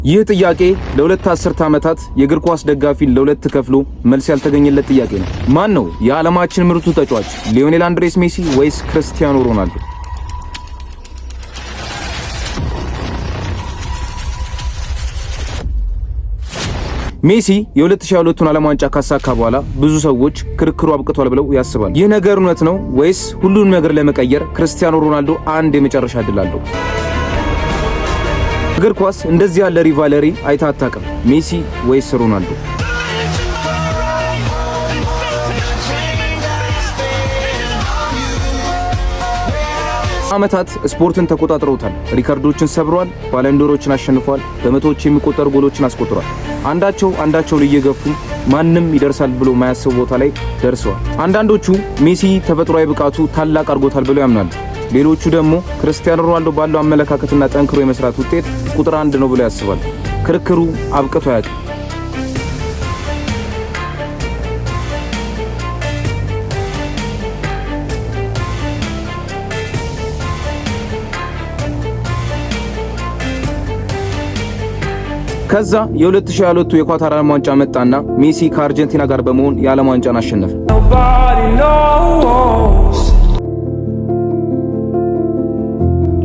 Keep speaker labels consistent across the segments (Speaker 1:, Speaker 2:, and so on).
Speaker 1: ይህ ጥያቄ ለ2 አስርተ ዓመታት የእግር ኳስ ደጋፊን ለሁለት ከፍሎ መልስ ያልተገኘለት ጥያቄ ነው። ማን ነው የዓለማችን ምርጡ ተጫዋች? ሊዮኔል አንድሬስ ሜሲ ወይስ ክርስቲያኖ ሮናልዶ? ሜሲ የ2022ቱን ዓለም ዋንጫ ካሳካ በኋላ ብዙ ሰዎች ክርክሩ አብቅቷል ብለው ያስባሉ። ይህ ነገር እውነት ነው ወይስ ሁሉንም ነገር ለመቀየር ክርስቲያኖ ሮናልዶ አንድ የመጨረሻ እድል አለው? እግር ኳስ እንደዚህ ያለ rivalry አይታ አታውቅም። ሜሲ ወይስ ሮናልዶ? ዓመታት ስፖርትን ተቆጣጥረውታል። ሪከርዶችን ሰብረዋል። ባለንዶሮችን አሸንፈዋል። በመቶዎች የሚቆጠሩ ጎሎችን አስቆጥረዋል። አንዳቸው አንዳቸውን እየገፉ ማንም ይደርሳል ብሎ ማያስብ ቦታ ላይ ደርሰዋል። አንዳንዶቹ ሜሲ ተፈጥሯዊ ብቃቱ ታላቅ አድርጎታል ብለው ያምናሉ። ሌሎቹ ደግሞ ክርስቲያኖ ሮናልዶ ባለው አመለካከትና ጠንክሮ የመስራት ውጤት ቁጥር አንድ ነው ብለው ያስባሉ። ክርክሩ አብቅቶ አያውቅም። ከዛ የ2022 የኳታር ዓለም ዋንጫ መጣና ሜሲ ከአርጀንቲና ጋር በመሆን የዓለም ዋንጫን አሸነፈ።
Speaker 2: Nobody knows.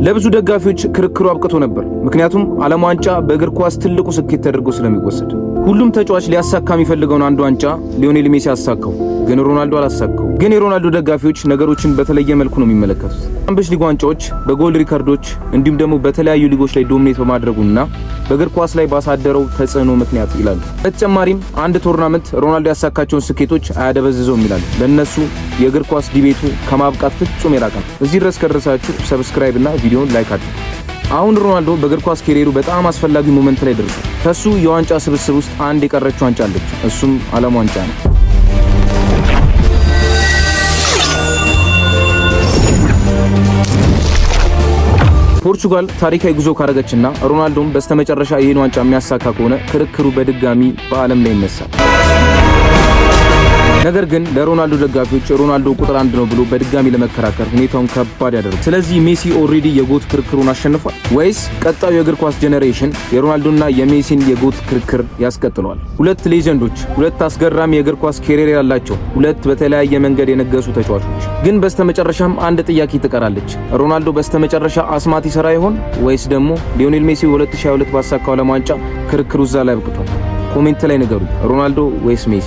Speaker 1: ለብዙ ደጋፊዎች ክርክሩ አብቅቶ ነበር። ምክንያቱም ዓለም ዋንጫ በእግር ኳስ ትልቁ ስኬት ተደርጎ ስለሚወሰድ ሁሉም ተጫዋች ሊያሳካ የሚፈልገውን አንድ ዋንጫ ሊዮኔል ሜሲ አሳካው፣ ግን ሮናልዶ አላሳካው። ግን የሮናልዶ ደጋፊዎች ነገሮችን በተለየ መልኩ ነው የሚመለከቱት። ቻምፒየንስ ሊግ ዋንጫዎች፣ በጎል ሪከርዶች እንዲሁም ደግሞ በተለያዩ ሊጎች ላይ dominate በማድረጉና በእግር ኳስ ላይ ባሳደረው ተጽዕኖ ምክንያት ይላሉ። በተጨማሪም አንድ tournament ሮናልዶ ያሳካቸውን ስኬቶች አያደበዝዘውም ይላሉ። ለእነሱ የእግር ኳስ debate ኡ ከማብቃት ፍጹም የራቀ ነው። እዚህ ድረስ ከደረሳችሁ subscribe እና ቪዲዮን like አድርጉ። አሁን ሮናልዶ በእግር ኳስ career ኡ በጣም አስፈላጊ moment ላይ ደርሷል። ከሱ የዋንጫ ስብስብ ውስጥ አንድ የቀረችው ዋንጫ አለች። እሱም ዓለም ዋንጫ ነው። ፖርቹጋል ታሪካዊ ጉዞ ካረገችና ሮናልዶም በስተመጨረሻ ይህን ዋንጫ የሚያሳካ ከሆነ ክርክሩ በድጋሚ በዓለም ላይ ይነሳል። ነገር ግን ለሮናልዶ ደጋፊዎች ሮናልዶ ቁጥር አንድ ነው ብሎ በድጋሚ ለመከራከር ሁኔታውን ከባድ ያደርጋል። ስለዚህ ሜሲ already የ GOAT ክርክሩን አሸንፏል ወይስ ቀጣዩ የእግር ኳስ generation የሮናልዶና የሜሲን የ GOAT ክርክር ያስቀጥለዋል? ሁለት legend ኦች፣ ሁለት አስገራሚ የእግር ኳስ career ያላቸው፣ ሁለት በተለያየ መንገድ የነገሱ ተጫዋቾች። ግን በስተመጨረሻም አንድ ጥያቄ ትቀራለች። ሮናልዶ በስተመጨረሻ አስማት ይሰራ ይሆን ወይስ ደግሞ ሊዮኔል ሜሲ 2022 ባሳካው ዓለም ዋንጫ ክርክሩ እዛ ላይ አብቅቷል? Comment ላይ ንገሩ። ሮናልዶ ወይስ ሜሲ?